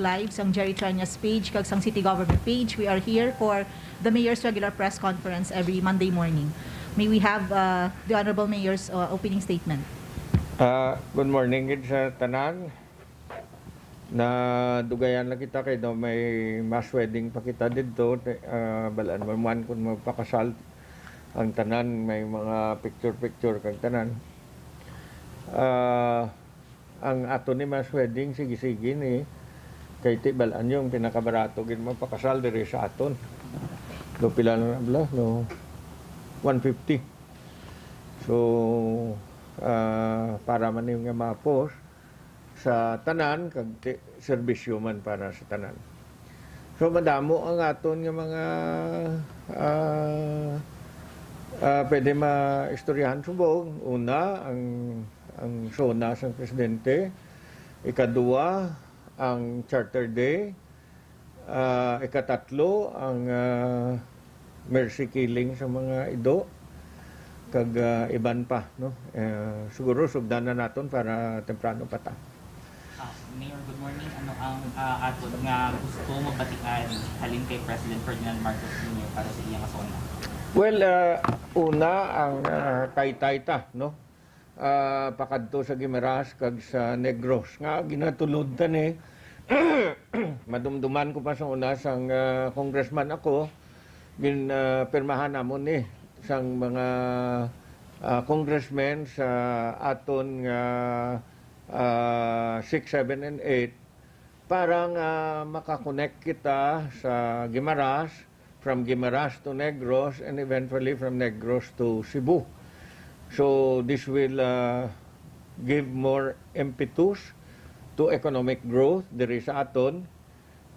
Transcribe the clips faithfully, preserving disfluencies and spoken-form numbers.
Live sang Jerry Triñas page kag sang City Government page. We are here for the Mayor's regular press conference every Monday morning. May we have uh, the Honorable Mayor's uh, opening statement. Ah, good morning gid sa tanan. Nadugayan lang kita kay daw may mass wedding pa kita didto. Te- ah, balaan mo man kung magpakasal ang tanan, may mga picture-picture kag tanan. Ah, ang aton ni mass wedding, sige-sige ni. Kay ti balaan yung pinakabarato gid magpakasal diri sa aton. Do pila na bala? No, one fifty. So, ah, para man yung nga mapos sa tanan, kag ti- serbisyo man para sa tanan. So, madamo ang aton nga mga ah, ah, pwede maistoryahan subong. Una, ang ang SONA sang presidente. Ikadua, ang Charter Day. Ah, ikatatlo, ang ah, mercy killing sa mga ido. Kag ah, iban pa, no? Eh, siguro sugdan na naton para temprano pa ta. Ah, Mayor, good morning. Ano ang ah, aton nga gusto mabatian halin kay President Ferdinand Marcos Junior para sa iya nga SONA? Well, ah, una ang ah, taytay ta, no? Ah, pakadto sa Guimaras kag sa Negros nga ginatulod ta ni. Madumduman ko pa sa una sang ah, congressman ako, ginpirmahan namon ni sang mga ah, congressmen sa aton nga ah, six, seven, and eight para nga makakonect kita sa Guimaras, from Guimaras to Negros, and eventually from Negros to Cebu. So this will uh, give more impetus to economic growth diri sa aton.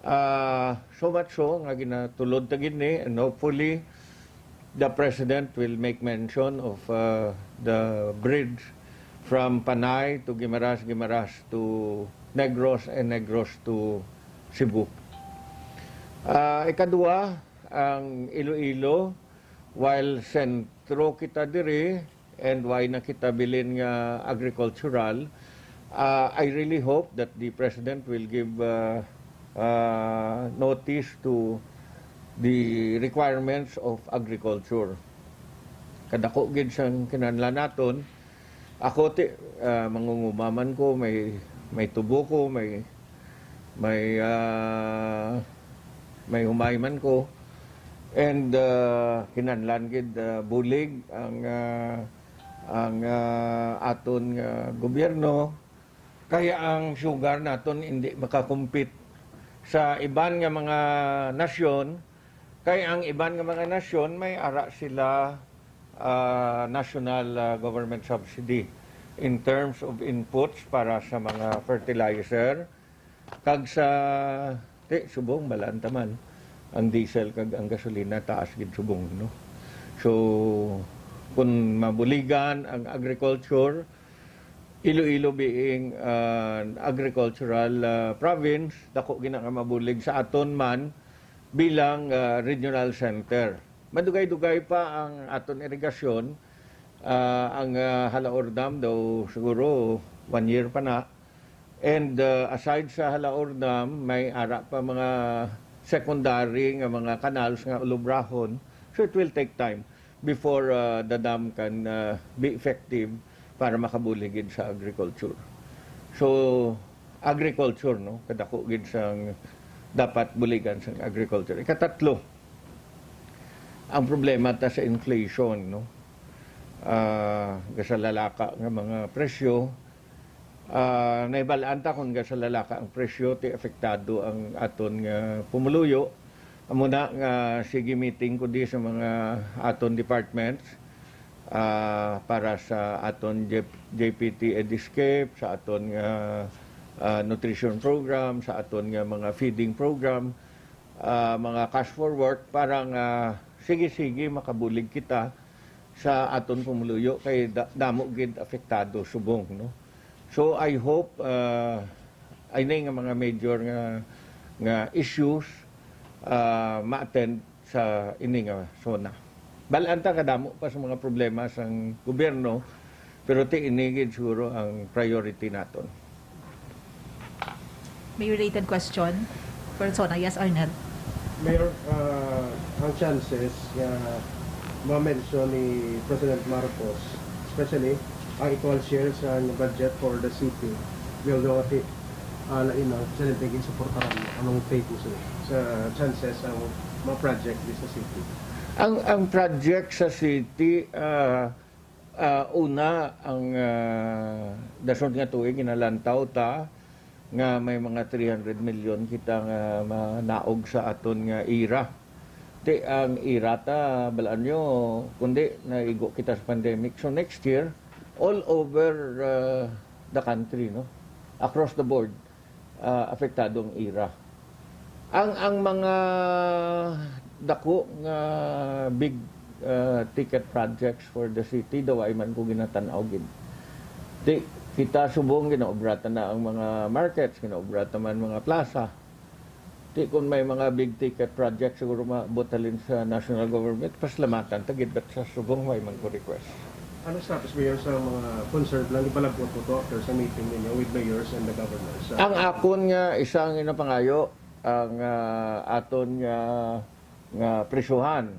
Uh, so much so nga ginatulod ta gid ni, and hopefully the President will make mention of uh, the bridge from Panay to Guimaras, Guimaras to Negros, and Negros to Cebu. Ah, ikadua, ang Iloilo, while sentro kita diri, and why na kita bilin nga agricultural, ah, I really hope that the President will give ah, ah, notice to the requirements of agriculture. Kadako gid sang kinahanglan naton. Ako ti ah, mangunguma man ko, may may tubo ko, may may ah, may humay man ko. And ah, kinahanglan gid ah, bulig ang ah, ang ah, aton nga gobyerno, kay ang sugar naton hindi makakompete sa iban nga mga nasyon, kay ang iban nga mga nasyon may ara sila ah, national ah, government subsidy in terms of inputs para sa mga fertilizer kag sa ti subong, balaan ta man, ang diesel kag ang gasolina taas gid subong, no? So kung mabuligan ang agriculture, Iloilo being an agricultural ah, province, dako gina nga mabulig sa aton man bilang ah, regional center. Madugay-dugay pa ang aton irigasyon. Ah, ang ah, Jalajao Dam daw siguro one year pa na. And ah, aside sa Jalajao Dam, may ara pa mga secondary nga mga canals nga ulubrahon. So it will take time before uh, the dam can uh, be effective para makabulig gid sa agriculture. So agriculture, no, kadako gid sang dapat buligan sang agriculture. Ikatatlo, ang problema ta sa inflation, no. Ah, gasalalaka nga mga presyo. Ah, nahibal-an ta kung gasalalaka ang presyo, ti apektado ang aton nga pumuluyo. Amo na nga sige meeting ko di sa mga aton departments ah, para sa aton J- JPT Ediscape, sa aton nga ah, nutrition program, sa aton nga mga feeding program, ah, mga cash for work para nga sige-sige makabulig kita sa aton pumuluyo kay da- damo gid apektado subong, no. So I hope uh, ini nga mga major nga nga issues uh, ma-attend sa ini nga SONA. Bal-an ta kadamo pa sa mga problema sang gobyerno, pero ti ini gid siguro ang priority naton. May related question? Persona, yes, Arnel? Mayor, uh, ang chances nga ma-mention ni President Marcos, especially ang equal share sa budget for the city, will do it, uh, lain ang Presidente ginsuportaran mo. Anong take mo sa, sa chances ang mga project di sa city? Ang ang project sa city, ah, ah, una, ang ah, dason nga tuig ginalantaw ta nga may mga three hundred million kita nga manaog sa aton nga ira. Ti ang ira ta, balaan nyo, kundi naigo kita sa pandemic. So next year, all over ah, the country, no, across the board, ah, apektado ang ira. Ang ang mga dako nga big ah, ticket projects for the city daw ay man ko ginatan-aw gid. Ti kita subong ginaobratan na ang mga markets, ginaobratan man mga plaza. Ti kung may mga big ticket projects siguro maabot halin sa national government, pasalamatan ta gid, but sa subong way man ko request. Ano status, Mayor, sa mga concern lang ipalabot mo to after sa meeting ninyo with mayors and the governors? Ang akon nga isang inapangayo ang ah, aton nga nga presyuhan.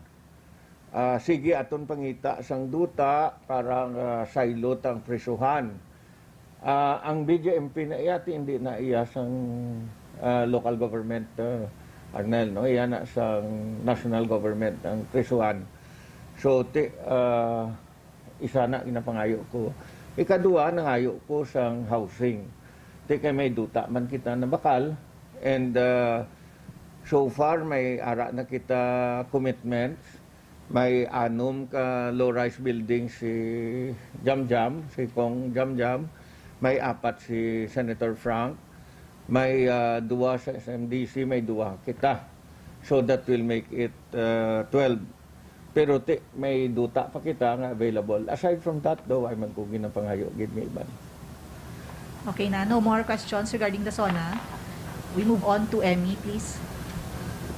Ah, sige aton pangita sang duta para nga saylot ang presyuhan. Ah, ang B J M P na iya ti hindi na iya sang ah, local government, ah, Arnel, no, iya na sang national government ang presyuhan. So ti, ah, isa na ginapangayo ko. Ikaduha, nangayo ko sang housing. Ti kay may duta man kita na bakal, and ah, so far may ara na kita commitments. May anom ka low-rise building si Jamjam, si Cong Jamjam. May apat si Senator Frank. May ah, duwa sa S M D C, may duwa kita. So that will make it ah, twelve. Pero ti, may duta pa kita nga available. Aside from that, daw ay man ko ginapangayo gid nga iban. Okay na, no more questions regarding the SONA. We move on to Emmy, please.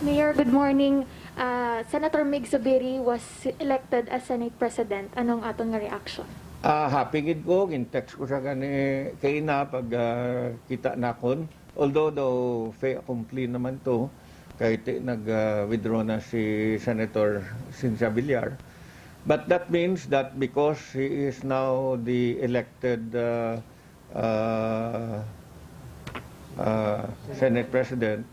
Mayor, good morning. Uh, Senator Mig Zubiri was elected as Senate President. Anong aton nga reaction? Ah, happy gid ko, gin-text ko siya gani kay na pag ah, kita nakon. Although daw fait accompli naman to, kay ti nag-withdraw na si Senator Cynthia Villar. But that means that because he is now the elected uh, uh, uh, Senate President,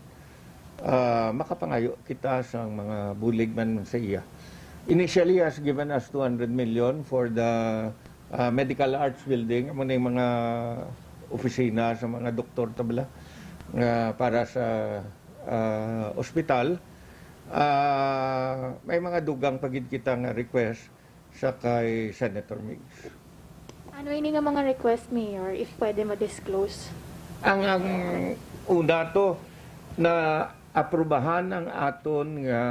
uh, makapangayo kita sa mga bulig man sa iya. Initially, has given us two hundred million for the uh, Medical Arts Building, amo na yung mga opisina sa mga doktor ta bala, nga para sa uh, ospital. Uh, may mga dugang pa gid kita nga request sa kay Senator Migs. Ano ini nga mga request, Mayor, if pwede ma-disclose? Ang ang una to na aprubahan ang aton nga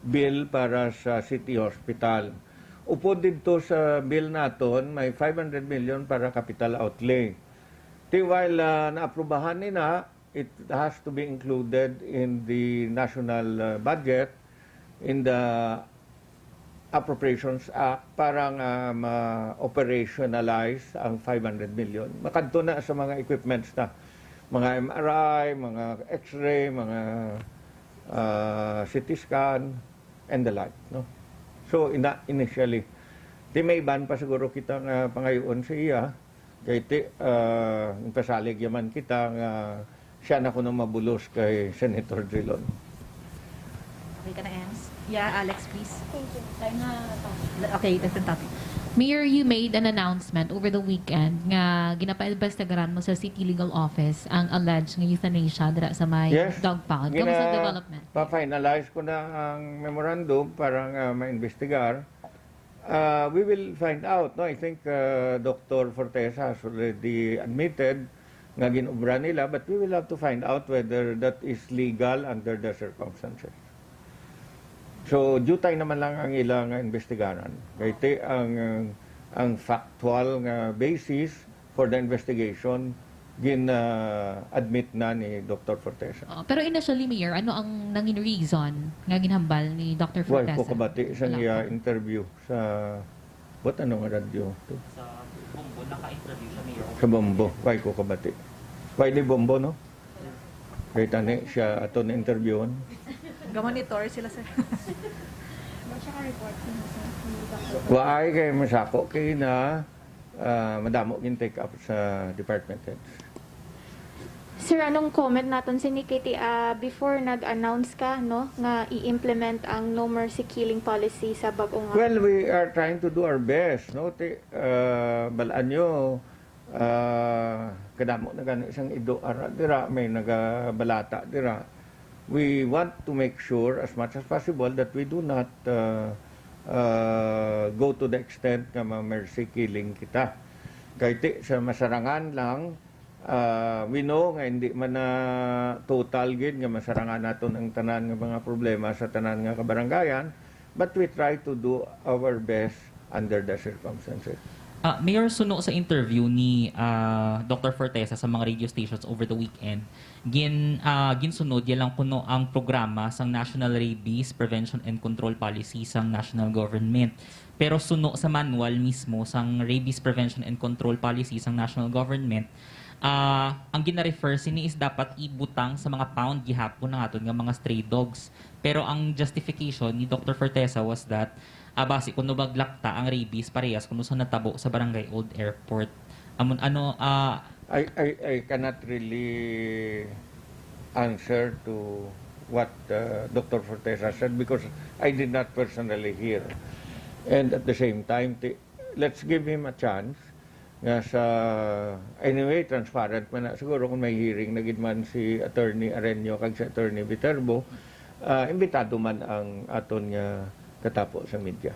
bill para sa City Hospital. Upod didto sa bill naton, may five hundred million para capital outlay. Ti while ah, naaprubahan ni na, it has to be included in the national ah, budget, in the Appropriations Act, para nga ma-operationalize ang five hundred million. Makadto na sa mga equipments na, mga M R I, mga X-ray, mga ah, C T scan, and the like, no? So, ina initially, ti may iban pa siguro kita nga pangayoon sa iya, kay ti ah, nagpasalig yaman kita nga siya na kuno mabulos kay Senator Drilon. Okay ka na, Ems? Yeah, Alex, please. Thank you. Tayo na. Okay, different topic. Mayor, you made an announcement over the weekend nga ginapaimbestigaran mo sa City Legal Office ang alleged nga euthanasia dira sa may Yes. dog pound. Gina- Kamusta ang development? Pa-finalize ko na ang memorandum para nga ma-investigar. Uh, we will find out, no? I think uh, Doctor Fortesa has already admitted nga ginobra nila, but we will have to find out whether that is legal under the circumstances. So, dutay naman lang ang ila nga investigaran. Kay ti ang ang factual nga basis for the investigation gin-admit na ni Doctor Fortesa. Oo, pero initially, Mayor, ano ang nangin reason nga ginhambal ni Doctor Why Fortesa? Ko kabati sa Wala iya pa. Interview sa, what, ano nga radyo? Sa Bombo, naka-interview siya, Mayor. Sa Bombo. Why ko kabati? Why ni Bombo, no? Kay tani siya aton interviewon. Gamonitor sila, sir. Waay kay masako kay na ah, madamo gin take up sa department heads. Sir, anong comment naton sini kay ti, ah, before nag-announce ka, no, nga i-implement ang No Mercy Killing policy sa bag-o nga? Well, we are trying to do our best, no? Ti, ah, balaan nyo, ah, kadamo na gani sang ido ara dira, may nagabalata dira. We want to make sure as much as possible that we do not uh, uh, go to the extent nga ma-mercy killing kita. Kay ti, sa masarangan lang, uh, we know nga hindi man na total gid nga masarangan naton ang tanan nga mga problema sa tanan nga kabarangayan, but we try to do our best under the circumstances. Ah, Mayor, suno sa interview ni ah, Doctor Fortesa sa mga radio stations over the weekend, gin ah, ginsunod ya lang kuno ang programa sang National Rabies Prevention and Control Policy sang national government. Pero suno sa manual mismo sang Rabies Prevention and Control Policy sang national government, ah, ang gina-refer sini is dapat ibutang sa mga pound gihapon ang aton nga mga stray dogs. Pero ang justification ni Doctor Fortesa was that ah, basi kuno maglakta ang rabies parehas kuno sa natabo sa Barangay Old Airport. Amon ano ah, I, I, I cannot really answer to what uh, Doctor Fortesa said because I did not personally hear. And at the same time, ti- let's give him a chance nga sa, anyway, transparent man na siguro kung may hearing na gid man si Attorney Areño kag si Attorney Viterbo, ah, imbitado man ang aton nga katapo sa media.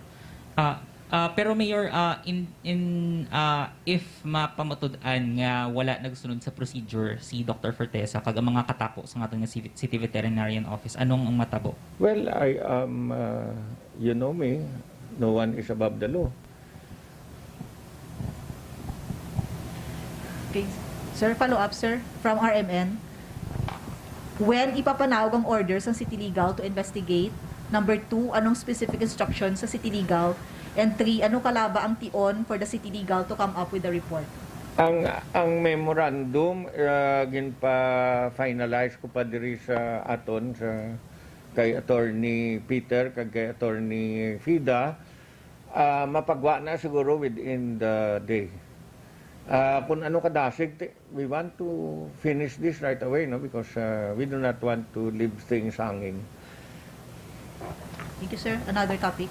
Ah, ah, pero Mayor, ah, in in ah, if mapamatud-an nga wala nagsunod sa procedure si Doctor Fortesa kag ang mga katapo sa aton nga civi- City Veterinarian Office, anong ang matabo? Well, I am, uh, you know me, no one is above the law. Okay. Sir, follow up, sir, from R M N. When ipapanaog ang order sa City Legal to investigate? Number two, anong specific instruction sa City Legal? And three, ano kalaba ang tion for the City Legal to come up with the report? Ang ang memorandum uh, ginpa-finalize ko pa diri sa aton sa kay Attorney Peter kag kay Attorney Fida, ah, mapagwa na siguro within the day. Ah, kung ano kadasig, ti- we want to finish this right away, no, because uh, we do not want to leave things hanging. Thank you, sir. Another topic?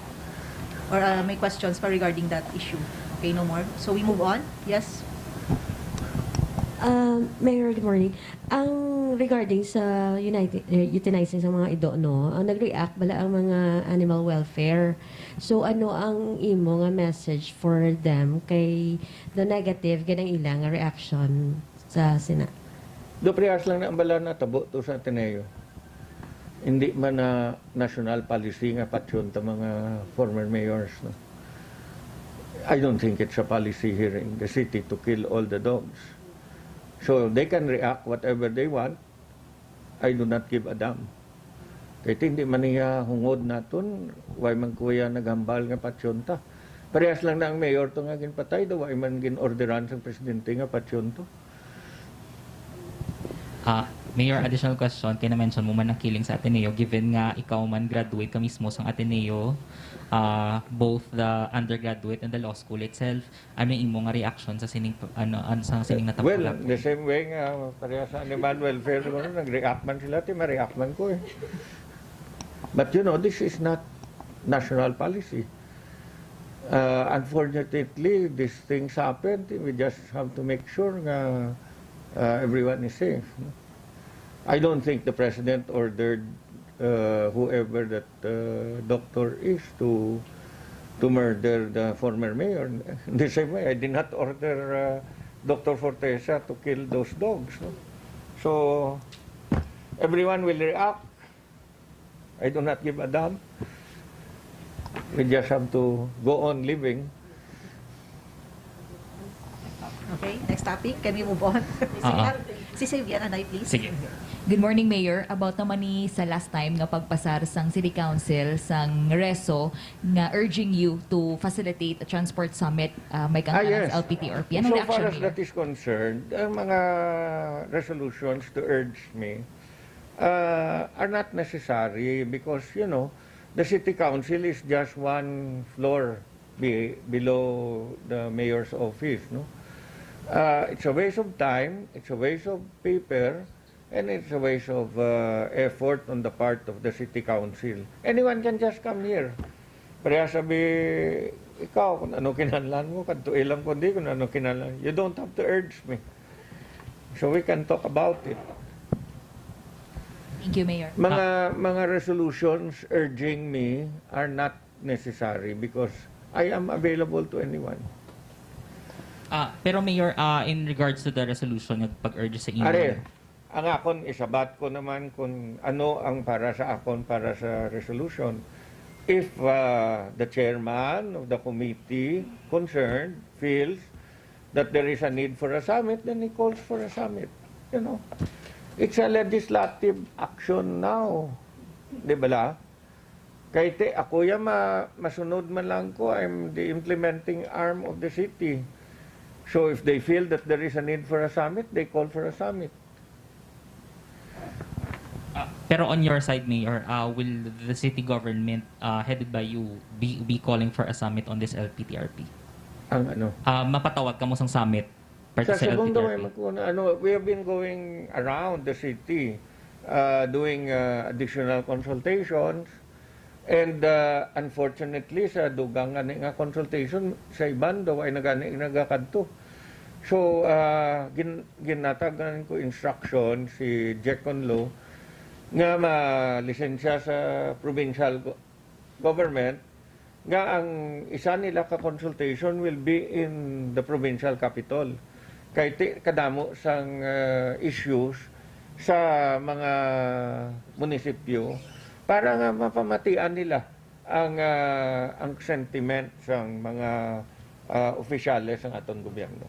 Or uh, may questions pa regarding that issue? Okay, no more. So we move on. Yes? Um, Mayor, good morning. Ang regarding sa United, eh, euthanizing sa mga ido, no, ang nag-react bala ang mga animal welfare. So ano ang imo nga message for them kay the negative gid ang ila nga reaction sa sina? Do parehas lang na ang bala natabo to sa Ateneo. Hindi man na national policy nga patyon ta mga former mayors, no? I don't think it's a policy here in the city to kill all the dogs. So they can react whatever they want. I do not give a damn. Kay ti hindi man niya hungod naton, way man kuya naghambal nga patyon ta. Parehas lang na ang mayor to nga ginpatay, do way man gin-orderan sang presidente nga patyon to. Ah, Mayor, additional question, kay na-mention mo man ang killing sa Ateneo, given nga ikaw man graduate ka mismo sang Ateneo, ah, both the undergraduate and the law school itself, ano yung imo nga reaction sa sining ano an sa sining natabo? Well, the same way nga pareha sa animal welfare siguro, nag-react man sila, ti ma-react man ko eh. But you know, this is not national policy. Uh, unfortunately, these things happen. We just have to make sure nga uh, everyone is safe. No? I don't think the president ordered uh, whoever that uh, doctor is to to murder the former mayor. The same way, I did not order uh, Doctor Fortesa to kill those dogs. No? So everyone will react. I do not give a damn. We just have to go on living. Okay, next topic. Can we move on? Sige. Ah, ah. Si Sylvia, Anay, please. Sige. Good morning, Mayor. About naman ni sa last time nga pagpasar sang City Council sang reso nga urging you to facilitate a transport summit, uh, may Ah, kangkana yes. sa L P T R P. Anong So reaction, far as Mayor? That is concerned, ang mga resolutions to urge me uh, are not necessary because, you know, the city council is just one floor be-, below the mayor's office, no? Uh, it's a waste of time, it's a waste of paper, and it's a waste of uh, effort on the part of the city council. Anyone can just come here. Pareha sabi, ikaw, kung ano kinahanglan mo, kadto lang kundi kung ano kinahanglan. You don't have to urge me. So we can talk about it. Thank you, Mayor. Mga mga resolutions urging me are not necessary because I am available to anyone. Ah, pero Mayor, ah, in regards to the resolution nga pag-urge sa inyo. Are, ang akon isabat ko naman kung ano ang para sa akon para sa resolution. If uh, the chairman of the committee concerned feels that there is a need for a summit, then he calls for a summit. You know, it's a legislative action now. Di ba la? Kay ti, ako ya ma, masunod man lang ko, I'm the implementing arm of the city. So if they feel that there is a need for a summit, they call for a summit. Ah, pero on your side, Mayor, ah, will the city government ah, headed by you be, be calling for a summit on this L P T R P? Ang ano? Ah, mapatawag kamo sang summit para Sa sa segundo, L P T R P? Ano, we have been going around the city uh, doing uh, additional consultations. And uh, unfortunately, sa dugang nga ni nga consultation, sa iban daw ay nagani nagakadto. So, uh, gin, ginatagan ko instruction si Jack Conlo nga malisensya sa provincial go- government nga ang isa nila ka consultation will be in the provincial capital. Kay ti, kadamo sang uh, issues sa mga munisipyo para nga mapamatian nila ang uh, ang sentiment sang mga uh, opisyales sang aton gobyerno.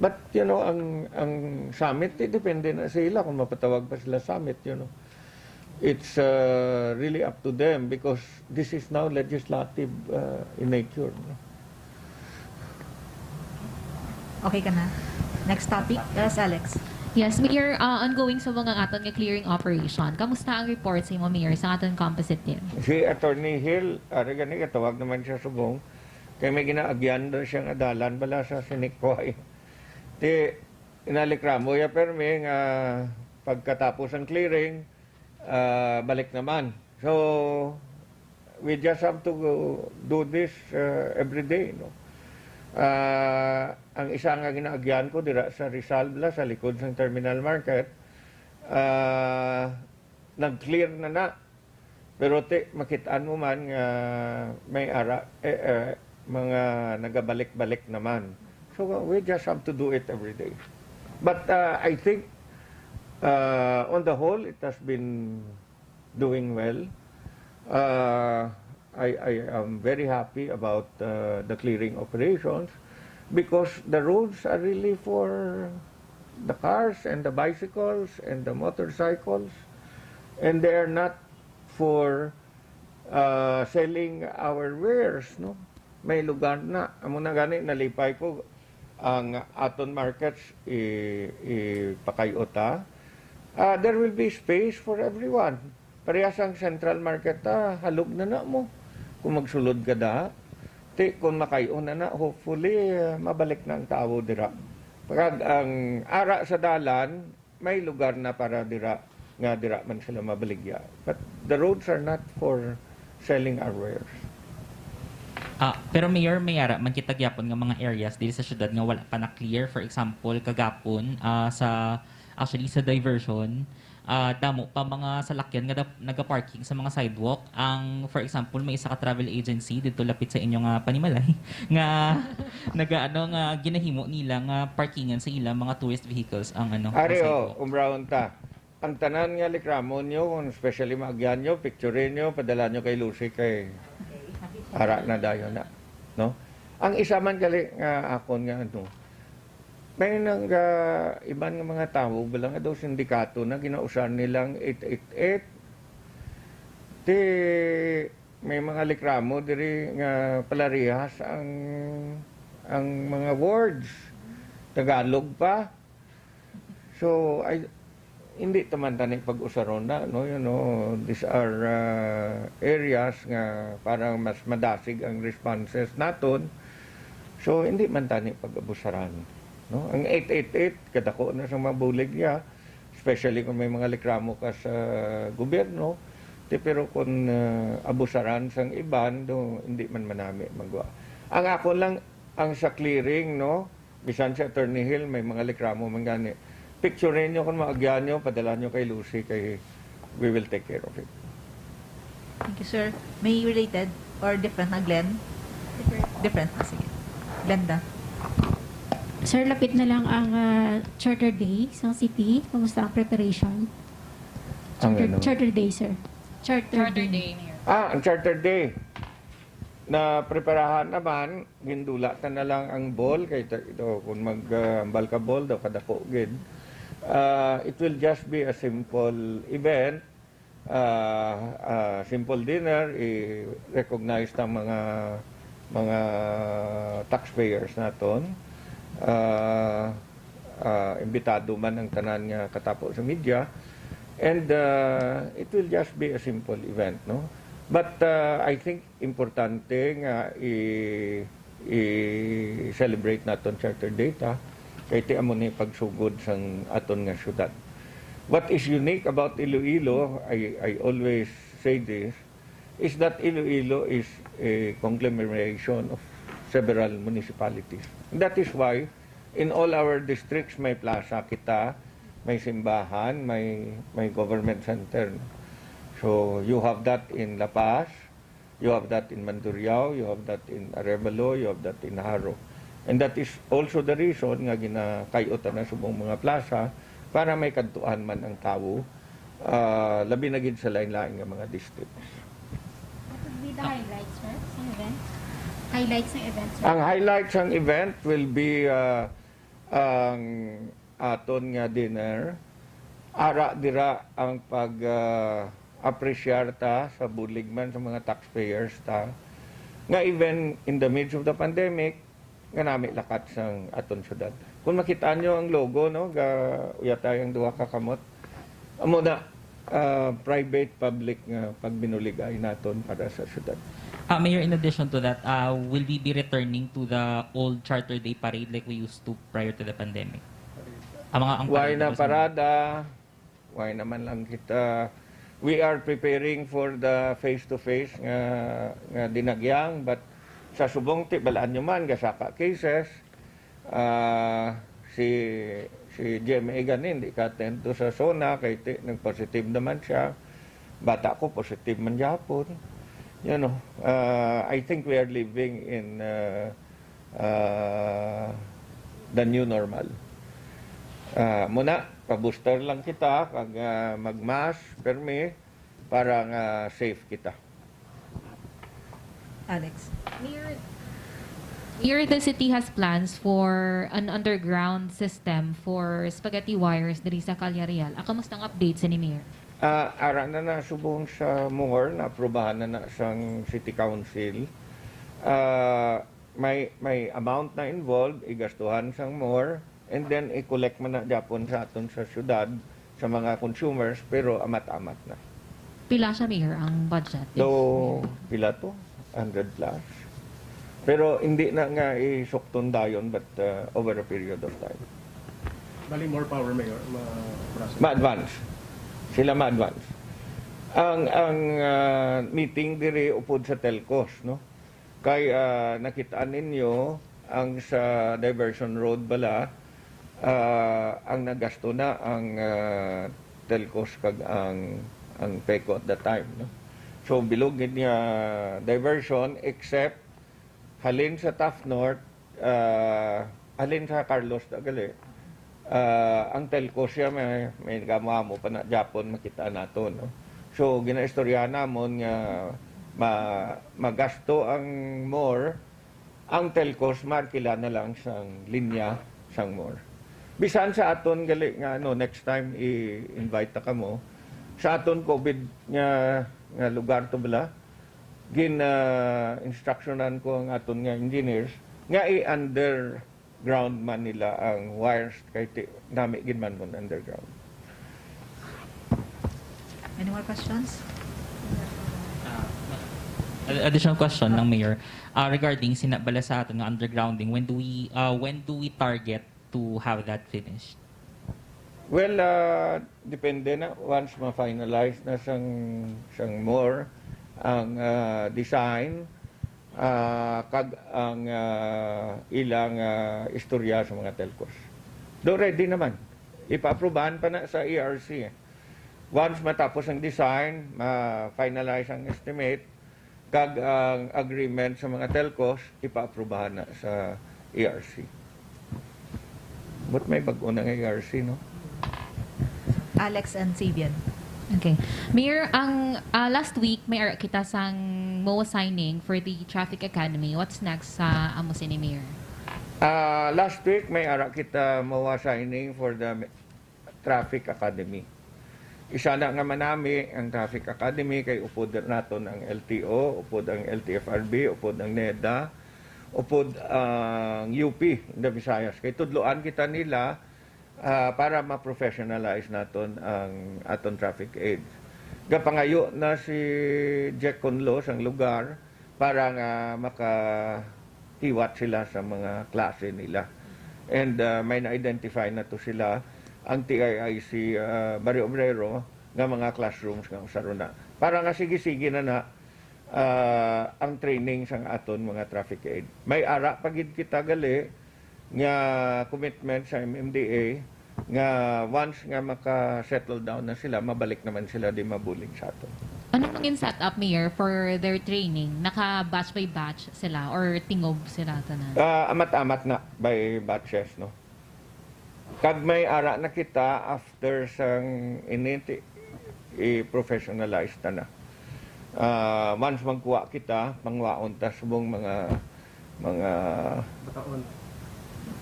But you know, ang ang summit, eh, depende na sa ila kung mapatawag pa sila summit, you know. It's uh, really up to them because this is now legislative uh, in nature. No? Okay ka na? Next topic, yes, Alex. Yes, Mayor, uh, ongoing sa mga aton nga clearing operation. Kamusta ang report sa imo, Mayor, sa aton composite team? Si Attorney Hill, ari gani katawag naman siya subong. Kay may ginaagyan daw siya nga dalan bala sa Sinikway. Ti, inalikramo ya permi nga pagkatapos ang clearing, ah, balik naman. So, we just have to go do this uh, every day, no? Ah, ang isa nga ginaagyan ko dira sa Rizal, bala, sa likod sang terminal market, ah, nag-clear na na. Pero ti, makitaan mo man nga may ara, eh, eh, mga nagabalik-balik naman. So, we just have to do it every day. But uh, I think, uh, on the whole, it has been doing well. Uh, I, I am very happy about uh, the clearing operations because the roads are really for the cars and the bicycles and the motorcycles, and they are not for uh, selling our wares, no? May lugar na. Amo na gani, nalipay ko ang aton markets i, ipakay-ota. Ah, there will be space for everyone. Parehas ang central market, ah, halog na na mo kung magsulod ka da. Ti, kung makay-o na na, hopefully, ah, mabalik na ang tawo dira. Pag ang ara sa dalan, may lugar na para dira, nga dira man sila mabaligya. But the roads are not for selling our wares. Ah, pero Mayor, may ara man kita gyapon nga mga areas diri sa syudad nga wala pa na-clear. For example, kagapon, ah, sa, actually, sa diversion, ah, damo pa mga salakyan nga dap- nagaparking sa mga sidewalk. Ang, for example, may isa ka travel agency dito lapit sa inyo nga panimalay nga naga ano nga ginahimo nila nga parkingan sa ilang mga tourist vehicles ang ano, ang Ari, oh, sidewalk. Umrahon ta. Ang tanan nga likramon nyo, kung especially maagyan nyo, picture nyo, padala nyo kay Lucy kay ara na dayon na. No? Ang isa man gali nga akon nga ano, may nang uh, iban nga mga tawo bala nga daw sindikato na ginausan nilang eight eight eight. Ti may mga likramo diri nga palarihas ang ang mga words. Tagalog pa. So I Hindi ta man tani pag-usaron na, no? You know, these are, uh, areas nga parang mas madasig ang responses naton. So, hindi man tani pag-abusaran, no? Ang eight eight eight, kadako na sa mga bulig niya, especially kung may mga reklamo ka sa gobyerno. Ti, pero kung, uh, abusaran sang iban, do, hindi man manami magwa. Ang ako lang, ang sa clearing, no? Bisan si Attorney Hill, may mga reklamo man gani. Picture ninyo kung maagyan nyo, padala nyo kay Lucy, kay we will take care of it. Thank you, sir. May related or different na, Glenn? Different. Ah, sige. Glenda. Sir, lapit na lang ang ah, Charter Day sa city. Kumusta ang preparation? Ang Charter, ano? Charter Day, sir. Charter, Charter Day, Mayor. Ah, ang Charter Day. Na preparahan naman, gindula ta na lang ang ball kay ta- ito, kung mag uh, ambal ka ball daw kadako gid. Uh, it will just be a simple event, uh, uh, simple dinner, i-recognize ta mga mga taxpayers naton. Uh, uh, imbitado man ang tanan nga katapo sa media, and uh, it will just be a simple event, no? But uh, I think importante nga i i-celebrate naton Charter Day ta kay ti amo ni pagsugod sang aton nga syudad. What is unique about Iloilo, I, I always say this, is that Iloilo is a conglomeration of several municipalities. That is why in all our districts may plaza kita, may simbahan, may may government center. So you have that in La Paz, you have that in Mandurriao, you have that in Arevalo, you have that in Jaro. And that is also the reason nga ginakayutan na subong mga plaza para may kadtuan man ang tawo, ah, labi na gid sa lain-lain nga mga districts. What would be the highlights, sir, sa event? Highlights ng event, sir? Ang highlights ng event will be ah, ang aton nga dinner. Ara dira ang pag ah, apresyar ta sa bulig man sa mga taxpayers ta nga even in the midst of the pandemic nga nami lakat sang aton syudad. Kung makita nyo ang logo, no, ga uyatay ang duha ka kamot. Amo na, ah, private public nga pagbinuligay naton para sa syudad. Ah, Mayor, in addition to that, ah, will we be returning to the old Charter Day parade like we used to prior to the pandemic? Ang mga ang Why parade na was- parada? Why naman lang kita? We are preparing for the face-to-face nga, nga dinagyang, but sa subong ti, balaan nyo man, gasaka cases. Ah, si si G M A gani, hindi ka attend to sa SONA kay ti, nag-positive naman siya. Bata ko, positive man gyapon. You know, ah, I think we are living in ah, ah, the new normal. Ah, muna, pa-booster lang kita, kag ah, mag-mask, permi, para nga safe kita. Alex. Mayor, Mayor, the city has plans for an underground system for spaghetti wires diri sa Calle Real. Ah, kamusta ang update sa ni, Mayor? Ah, ara na na subong sa MORE, naaprubahan na na sang City Council. Ah, may may amount na involved, igastuhan sang MORE, and then i-collect man na gyapon sa aton sa syudad, sa mga consumers, pero amat-amat na. Pila siya, Mayor, ang budget? Though, pila to? Hundred plus. Pero hindi na nga isukton dayon, but uh, over a period of time. Bali, more power, Mayor. Ma-process. Ma-advance. Sila ma-advance. Ang ang ah, meeting diri upod sa telcos, no? Kay ah, nakit-an ninyo ang sa diversion road bala, ah, ang nagasto na ang ah, telcos kag ang ang PECO at that time, no? So bilog gid nga diversion, except halin sa Taft North, ah, halin sa Carlos ta gali, ah, ang telcos siya may, may nagamo-amo pa na gyapon makita nato, no? So ginaistorya namon nga ma, magasto ang MORE, ang telcos markila na lang sang linya sang MORE. Bisan sa aton gali nga ano, next time i-invite ta kamo sa aton COVID nga nga lugar to bala, gin ah, instructionan ko ang aton nga engineers nga i-underground man nila ang wires kay ti, nami gid man mo underground. Any more questions? Ah, ad- additional question lang, Mayor. Ah, regarding sina bala sa aton nga undergrounding, when do we uh, when do we target to have that finished? Well, ah, depende na once ma-finalize na sang sang MORE ang ah, design ah, kag ang ah, ilang ah, istorya sa mga telcos. Do ready naman. Ipaaprubahan pa na sa E R C. Once matapos ang design, ma-finalize ang estimate, kag ang agreement sa mga telcos, ipaaprubahan na sa E R C. But may bag-o na nga E R C, no? Alex and Sabian. Okay. Mayor, ang ah, last week may ara kita sang MOA signing for the Traffic Academy. What's next sa amo sini, Mayor? Ah, last week may ara kita MOA signing for the Traffic Academy. Isa na nga manami ang Traffic Academy kay upod naton ang L T O, upod ang L T F R B, upod ang NEDA, upod ang U P, the Visayas. Kay tudloan kita nila ah, para ma-professionalize naton ang aton traffic aids. Gapangayo na si Jack Conlo sang lugar para nga makahiwat sila sa mga klase nila. And ah, may na-identify na to sila ang T I I C ah, Barrio Obrero nga mga classrooms nga usaro na. Para nga sige-sige na na ah, ang training sang aton mga traffic aid. May ara pa gid kita gali nga commitment sa M M D A nga once nga maka-settle down na sila, mabalik naman sila di mabulig sa aton. Ano mangin setup, Mayor, for their training? Naka batch by batch sila or tingob sila tanan? Ah, amat-amat na by batches, no? Kag may ara na kita after sang initi, i-professionalize ta na. Ah, once magkuha kita, pangwaon ta subong mga mga Bataon.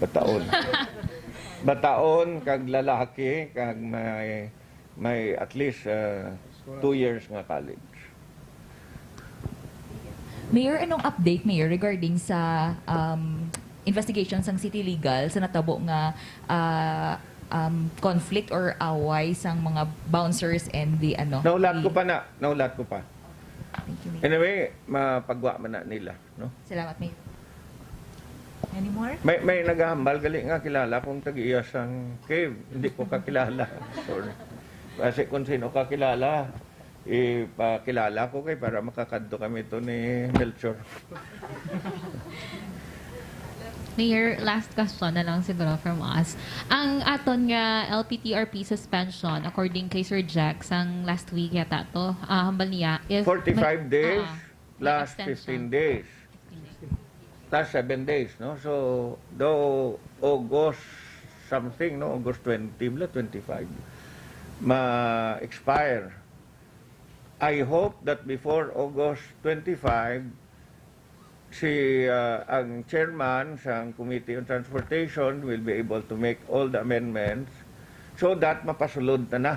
bataon. Bataon kag lalaki kag may may at least ah, two years nga college. Mayor, anong update, Mayor, regarding sa um, investigation sang City Legal sa natabo nga ah, um, conflict or away sang mga bouncers and the ano? Naulat ko the- pa na, naulat ko pa. Thank you, Mayor. Anyway, mapagwa man na nila, no? Salamat, Mayor. Any more? May may nagahambal gali nga kilala kong tag-iya sang cave. Hindi ko kakilala. Sorry. Kasi kung sino kakilala, ipakilala ko kay para makakadto kami to ni Melchor. Mayor, last question na lang siguro from us. Ang aton nga L P T R P suspension, according kay Sir Jack, sang last week yata to, ah, hambal niya, if Forty-five may- days ah, may plus extension. fifteen days. Plus seven days, no? So, do August something, no? August twenty, bla, twenty-five, ma-expire. I hope that before August twenty-five, si ah, ang chairman sang Committee on Transportation will be able to make all the amendments so that mapasulod na na.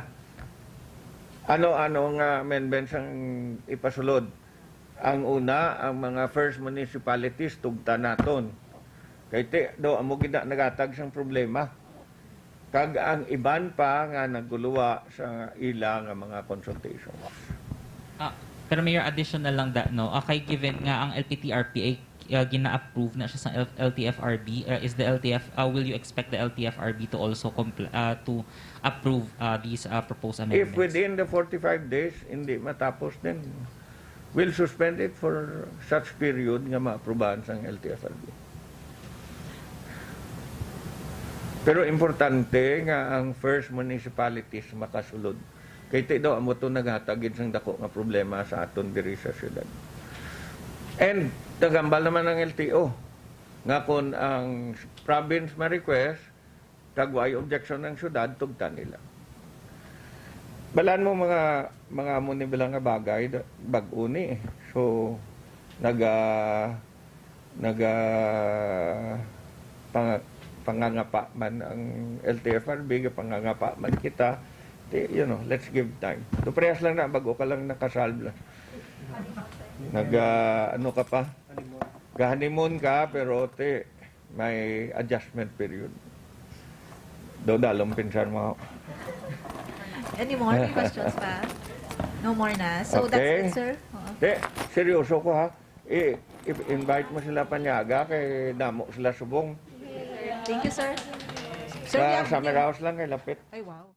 Ano-ano nga amendments ang ipasulod? Ang una, ang mga first municipalities, tugta naton. Kay ti, do, amo gid na nagatag sang problema. Kag ang iban pa nga naguluwa sa ila nga mga consultations. Ah, pero Mayor, additional lang da, no? Ah, kay given nga ang L P T R P ay ah, gina-approve na siya sa L- L T F R B, ah, is the L T F, ah, will you expect the L T F R B to also compl- ah, to approve ah, these ah, proposed amendments? If within the forty-five days, hindi matapos din, we'll suspend it for such period nga maaprubahan sang L T F R B. Pero importante nga ang first municipalities makasulod. Kay ti daw amo to naghatag gid sang dako nga problema sa aton diri sa syudad. And nagambal naman ang L T O nga kung ang province ma-request, kag way objection ng syudad, tugtan nila. Balaan mo mga mga amo ni bilang nga bagay, da- bag-o ni. So naga naga panga- pangangapa man ang L T F R B, pangangapa man kita. Ti, you know, let's give time. Do parehas lang na, bago ka lang nakasalb lang. Naga ano ka pa? Ga-honeymoon ka, pero ti, may adjustment period. Do dalom pinsan mo. Any more questions pa? No more na. So, Okay. That's it, sir. Oo. Di, seryoso ko ha. I, i-invite mo sila Panyaga kay damo sila subong. Thank you, sir. Sir, Sa we have Summer House lang kay lapit. Ay, wow.